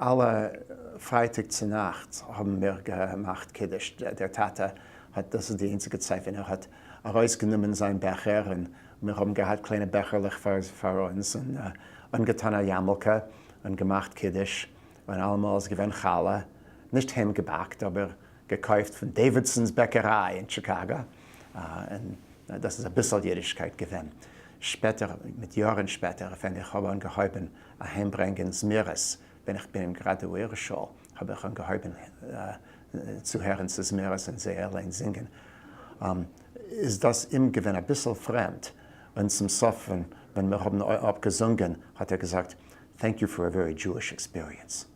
אלע פרייטאג צונאכטס האבן מיר געמאכט קידוש, דער טאטע האט, דאס איז די איינציגע צייט ווען ער האט ארויסגענומען זיין בעכער און מיר האבן געהאט קליינע בעכערלעך פאר אונז און אנגעטאן א יארמולקע און געמאכט קידוש, און אלעמאל איז געווען חלה, נישט היים געבאקט אבער געקויפט פון דעווידסאן'ס בעקעריי אין טשיקאגא, און דאס איז אביסל אידישקייט געווען. שפעטער, מיט יארן שפעטער, ווען איך האב אנגעהויבן אהיימברענגען זמירות, ווען איך בין אין גראדואיר שול, האב איך אנגעהויבן צו הערן צו זמירות און זיי אליין זינגען, איז דאס אים געווען אביסל פרעמד, און צום סוף ווען מיר האבן אפגעזונגען האט ער געזאגט, Thank you for a very Jewish experience.